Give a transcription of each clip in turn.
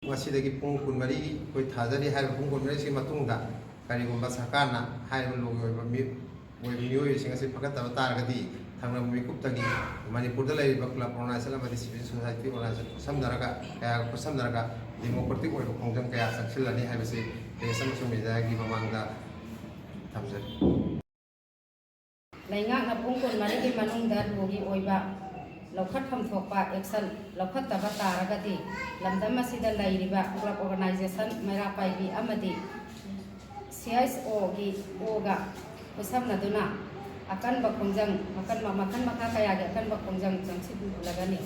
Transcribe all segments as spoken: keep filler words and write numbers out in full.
ꯉꯁꯤꯗꯒꯤ ꯄꯨꯡ ꯀꯨꯟꯃꯔꯤ ꯑꯩꯈꯣꯏ ꯊꯥꯖꯔꯤ꯫ ꯍꯥꯏꯔꯤꯕ ꯄꯨꯡ ꯀꯨꯟꯃꯔꯤꯁꯤꯒꯤ ꯃꯇꯨꯡꯗ ꯀꯔꯤꯒꯨꯝꯕ ꯁꯔꯀꯥꯔꯅ ꯍꯥꯏꯔꯤꯕ ꯂꯣꯒꯤ ꯑꯣꯏꯕ ꯃꯤ-, ꯑꯣꯏꯕ ꯃꯤꯑꯣꯏꯁꯤꯡ ꯑꯁꯤ ꯐꯒꯠꯇꯕ ꯇꯥꯔꯒꯗꯤ, ꯊꯪꯅꯕ ꯃꯤꯀꯨꯞꯇꯒꯤ ꯃꯅꯤꯄꯨꯔꯗ ꯂꯩꯔꯤꯕ club organization ꯑꯃꯗꯤ civil society organization ꯈꯨꯠꯁꯝꯅꯔꯒ, ꯀꯌꯥꯒ ꯈꯨꯠꯁꯝꯅꯔꯒ democratic ꯑꯣꯏꯕ ꯈꯣꯡꯖꯪ ꯀꯌꯥ ꯆꯪꯁꯤꯜꯂꯅꯤ ꯍꯥꯏꯕꯁꯤ press ꯑꯃꯁꯨꯡ mediaꯒꯤ ꯃꯃꯥꯡꯗ ꯊꯝꯖꯔꯤ꯫ ꯂꯩꯉꯥꯛꯅ ꯄꯨꯡ ꯀꯨꯟꯃꯔꯤꯒꯤ ꯃꯅꯨꯡꯗ ꯂꯣꯒꯤ ꯑꯣꯏꯕ ꯂꯧꯈꯠꯐꯝ ꯊꯣꯛꯄ action ꯂꯧꯈꯠꯇꯕ ꯇꯥꯔꯒꯗꯤ, ꯂꯝꯗꯝ ꯑꯁꯤꯗ ꯂꯩꯔꯤꯕ club organization, ꯃꯩꯔꯥ ꯄꯥꯏꯕꯤ ꯑꯃꯗꯤ CSOꯒꯤ ꯑꯣꯒ ꯈꯨꯠꯁꯝꯅꯗꯨꯅ ꯑꯀꯟꯕ ꯈꯣꯡꯖꯪ, ꯃꯈꯜ, ꯃꯈꯜ ꯃꯈꯥ ꯀꯌꯥꯒꯤ ꯑꯀꯟꯕ ꯈꯣꯡꯖꯪ ꯆꯪꯁꯤꯜꯂꯒꯅꯤ꯫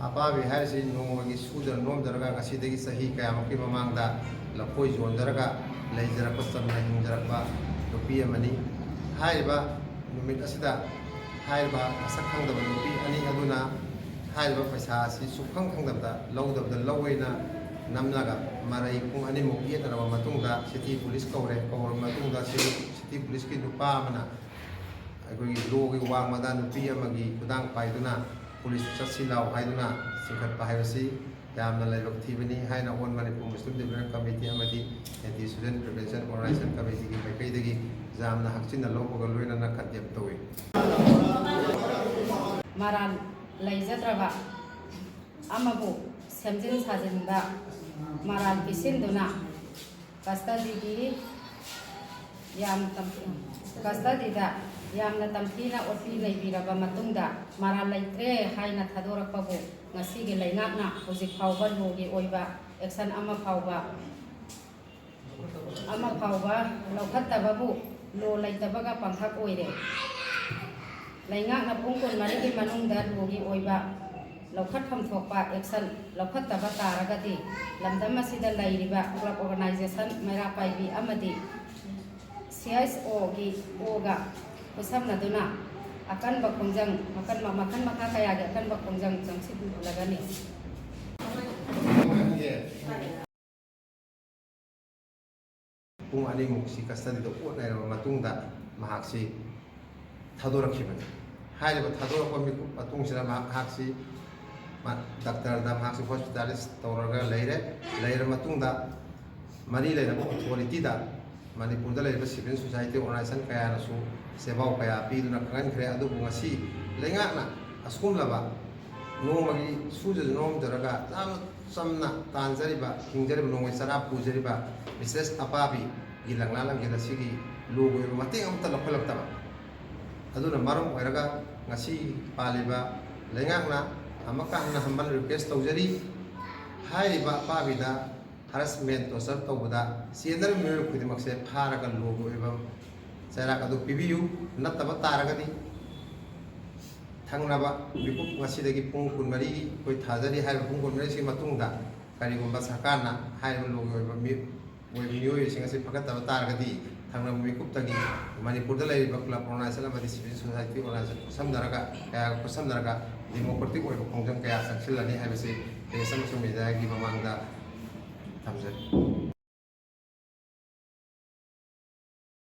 ꯑꯄꯥꯕꯤ ꯍꯥꯏꯔꯤꯁꯤ ꯅꯣꯡꯃꯒꯤ ꯁꯨꯗꯅ ꯅꯣꯝꯗꯅꯒ ꯉꯁꯤꯗꯒꯤ ꯆꯍꯤ ꯀꯌꯥꯃꯨꯛꯀꯤ ꯃꯃꯥꯡꯗ ꯂꯐꯣꯏ ꯌꯣꯟꯖꯔꯒ ꯂꯩꯖꯔꯛꯄ, ꯆꯝꯅ ꯍꯤꯡꯖꯔꯛꯄ ꯅꯨꯄꯤ ꯑꯃꯅꯤ꯫ ꯍꯥꯏꯔꯤꯕ ꯅꯨꯃꯤꯠ ꯑꯁꯤꯗ ꯍꯥꯏꯔꯤꯕ ꯃꯁꯛ ꯈꯪꯗꯕ ꯅꯨꯄꯤ ꯑꯅꯤ ꯑꯗꯨꯅ ꯍꯥꯏꯔꯤꯕ ꯄꯩꯁꯥ ꯑꯁꯤ ꯁꯨꯛꯈꯪ ꯈꯪꯗꯕꯗ ꯂꯧꯗꯕꯗ ꯂꯧꯋꯦꯅ ꯅꯝꯂꯒ ꯃꯔꯩ ꯄꯨꯡ ꯑꯅꯤꯃꯨꯛ ꯌꯦꯠꯅꯔꯕ ꯃꯇꯨꯡꯗ city police ꯀꯧꯔꯦ꯫ ꯀꯧꯔꯕ ꯃꯇꯨꯡꯗ city policeꯀꯤ ꯅꯨꯄꯥ ꯑꯃꯅ ꯑꯩꯈꯣꯏꯒꯤ ꯂꯣꯒꯤ ꯋꯥꯡꯃꯗ ꯅꯨꯄꯤ ꯑꯃꯒꯤ ꯈꯨꯗꯥꯡ ꯄꯥꯏꯗꯨꯅ police ꯆꯠꯁꯤ ꯂꯥꯎ ꯍꯥꯏꯗꯨꯅ ꯆꯤꯡꯈꯠꯄ ꯍꯥꯏꯕꯁꯤ ꯌꯥꯝꯅ ꯂꯥꯏꯕꯛ ꯊꯤꯕꯅꯤ ꯍꯥꯏꯅ All Manipur Muslim Development Committee ꯑꯃꯗꯤ Anti Suicide Prevention Organization Committeeꯒꯤ ꯃꯥꯏꯀꯩꯗꯒꯤ ꯌꯥꯝꯅ ꯍꯛꯆꯤꯟꯅ ꯂꯧꯕꯒ ꯂꯣꯏꯅꯅ condemn ꯇꯧꯏ꯫ ꯃꯔꯥꯜ ꯂꯩꯖꯗ꯭ꯔꯕ ꯑꯃꯕꯨ ꯁꯦꯝꯖꯤꯟ ꯁꯥꯖꯤꯟꯕ ꯃꯔꯥꯜ ꯄꯤꯁꯤꯟꯗꯨꯅ custodyꯒꯤ ꯌꯥꯝ ꯇꯝ-, custodyꯗ ꯌꯥꯝꯅ ꯇꯝꯊꯤꯅ ꯑꯣꯠꯄꯤ ꯅꯩꯕꯤꯔꯕ ꯃꯇꯨꯡꯗ ꯃꯔꯥꯜ ꯂꯩꯇ꯭ꯔꯦ ꯍꯥꯏꯅ ꯊꯥꯗꯣꯔꯛꯄꯕꯨ ꯉꯁꯤꯒꯤ ꯂꯩꯉꯥꯛꯅ ꯍꯧꯖꯤꯛ ꯐꯥꯎꯕ ꯂꯣꯒꯤ ꯑꯣꯏꯕ action ꯑꯃ ꯐꯥꯎꯕ, ꯑꯃ ꯐꯥꯎꯕ ꯂꯧꯈꯠꯇꯕꯕꯨ ꯂꯣ ꯂꯩꯇꯕꯒ ꯄꯪꯊꯛ ꯑꯣꯏꯔꯦ꯫ ꯂꯩꯉꯥꯛꯅ ꯄꯨꯡ ꯀꯨꯟꯃꯔꯤꯒꯤ ꯃꯅꯨꯡꯗ ꯂꯣꯒꯤ ꯑꯣꯏꯕ ꯂꯧꯈꯠꯐꯝ ꯊꯣꯛꯄ action ꯂꯧꯈꯠꯇꯕ ꯇꯥꯔꯒꯗꯤ, ꯂꯝꯗꯝ ꯑꯁꯤꯗ ꯂꯩꯔꯤꯕ club organization, ꯃꯩꯔꯥ ꯄꯥꯏꯕꯤ ꯑꯃꯗꯤ CSOꯒꯤ ꯑꯣꯒ ꯈꯨꯠꯁꯝꯅꯗꯨꯅ ꯑꯀꯟꯕ ꯈꯣꯡꯖꯪ, ꯃꯈꯜ, ꯃꯈꯜ ꯃꯈꯥ ꯀꯌꯥꯒꯤ ꯑꯀꯟꯕ ꯈꯣꯡꯖꯪ ꯆꯪꯁꯤꯜꯂꯒꯅꯤ꯫ ꯄꯨꯡ ꯑꯅꯤꯃꯨꯛꯁꯤ custodyꯗ ꯑꯣꯠꯅꯔꯕ ꯃꯇꯨꯡꯗ ꯃꯍꯥꯛꯁꯤ ꯊꯥꯗꯣꯔꯛꯈꯤꯕꯅꯤ꯫ ꯍꯥꯏꯔꯤꯕ ꯊꯥꯗꯣꯔꯛꯄ ꯃꯤꯀꯨꯞ ꯃꯇꯨꯡꯁꯤꯗ ꯃꯍꯥꯛꯁꯤ ꯗꯥꯛꯇꯔꯗ ꯃꯍꯥꯛꯁꯨ ꯍꯣꯁꯄꯤꯇꯥꯂꯤꯁ ꯇꯧꯔꯒ ꯂꯩꯔꯦ꯫ ꯂꯩꯔꯕ ꯃꯇꯨꯡꯗ ꯃꯔꯤ ꯂꯩꯅꯕ ꯑꯣꯊꯣꯔꯤꯇꯤꯗ ꯃꯅꯤꯄꯨꯔꯗ ꯂꯩꯔꯤꯕ ꯁꯤꯚꯤꯜ ꯁꯣꯁꯥꯏꯇꯤ ꯑꯣꯔꯒꯅꯥꯏꯖꯦꯁꯟ ꯀꯌꯥꯅꯁꯨ ꯁꯦꯕꯥꯎ ꯀꯌꯥ ꯄꯤꯗꯨꯅ ꯈꯪꯍꯟꯈ꯭ꯔꯦ꯫ ꯑꯗꯨꯕꯨ ꯉꯁꯤ ꯂꯩꯉꯥꯛꯅ ꯑꯁꯤꯒꯨꯝꯂꯕ ꯅꯣꯡꯃꯒꯤ ꯁꯨꯖ ꯅꯣꯝꯖꯔꯒ ꯌꯥꯝꯅ ꯆꯝꯅ ꯇꯥꯟꯖꯔꯤꯕ, ꯍꯤꯡꯖꯔꯤꯕ, ꯅꯣꯡꯃꯒꯤ ꯆꯔꯥ ꯄꯨꯖꯔꯤꯕ ꯃꯤꯁꯦꯁ ꯑꯄꯥꯕꯤꯒꯤ ꯂꯪꯂꯥ ꯂꯪꯖꯦꯜ ꯑꯁꯤꯒꯤ ꯂꯣꯒꯤ ꯑꯣꯏꯕ ꯃꯇꯦꯡ ꯑꯃꯠꯇ ꯂꯧꯈꯠꯂꯛꯇꯕ ꯑꯗꯨꯅ ꯃꯔꯝ ꯑꯣꯏꯔꯒ ꯉꯁꯤ ꯄꯥꯜꯂꯤꯕ ꯂꯩꯉꯥꯛꯅ ꯑꯃꯨꯛꯀ ꯍꯟꯅ ꯍꯟꯕ ꯔꯤꯀ꯭ꯋꯦꯁ ꯇꯧꯖꯔꯤ꯫ ꯍꯥꯏꯔꯤꯕ ꯑꯄꯥꯕꯤꯗ ꯍꯔꯥꯁꯃꯦꯟ, ꯇꯣꯔꯆꯔ ꯇꯧꯕꯗ ꯆꯦꯟꯅꯔꯤꯕ ꯃꯤꯑꯣꯏ ꯈꯨꯗꯤꯡꯃꯛꯁꯦ ꯐꯥꯔꯒ ꯂꯣꯒꯤ ꯑꯣꯏꯕ ꯆꯩꯔꯥꯛ ꯑꯗꯨ ꯄꯤꯕꯤꯌꯨ꯫ ꯅꯠꯇꯕ ꯇꯥꯔꯒꯗꯤ ꯊꯪꯅꯕ ꯃꯤꯀꯨꯞ ꯉꯁꯤꯗꯒꯤ ꯄꯨꯡ ꯀꯨꯟꯃꯔꯤ ꯑꯩꯈꯣꯏ ꯊꯥꯖꯔꯤ꯫ ꯍꯥꯏꯔꯤꯕ ꯄꯨꯡ ꯀꯨꯟꯃꯔꯤꯁꯤꯒꯤ ꯃꯇꯨꯡꯗ ꯀꯔꯤꯒꯨꯝꯕ ꯁꯔꯀꯥꯔꯅ ꯍꯥꯏꯔꯤꯕ ꯂꯣꯒꯤ ꯑꯣꯏꯕ ꯃꯤ ꯑꯣꯏꯕ ꯃꯤꯑꯣꯏꯁꯤꯡ ꯑꯁꯤ ꯐꯒꯠꯇꯕ ꯇꯥꯔꯒꯗꯤ ꯊꯪꯅꯕ ꯃꯤꯀꯨꯞꯇꯒꯤ ꯃꯅꯤꯄꯨꯔꯗ ꯂꯩꯔꯤꯕ ꯀ꯭ꯂꯕ ꯑꯣꯔꯒꯅꯥꯏꯖꯦꯁꯟ ꯑꯃꯗꯤ ꯁꯤꯚꯤꯜ ꯁꯣꯁꯥꯏꯇꯤ ꯑꯣꯔꯒꯅꯥꯏꯖꯦꯁꯟ ꯈꯨꯠꯁꯝꯅꯔꯒ, ꯀꯌꯥ ꯈꯨꯠꯁꯝꯅꯔꯒ ꯗꯦꯃꯣꯀ꯭ꯔꯦꯇꯤꯛ ꯑꯣꯏꯕ ꯈꯣꯡꯖꯪ ꯀꯌꯥ ꯆꯪꯁꯤꯜꯂꯅꯤ ꯍꯥꯏꯕꯁꯤ ꯄ꯭ꯔꯦꯁ ꯑꯃꯁꯨꯡ ꯃꯦꯗꯤꯌꯥꯒꯤ ꯃꯃꯥꯡꯗ ꯊꯝꯖꯔꯤ꯫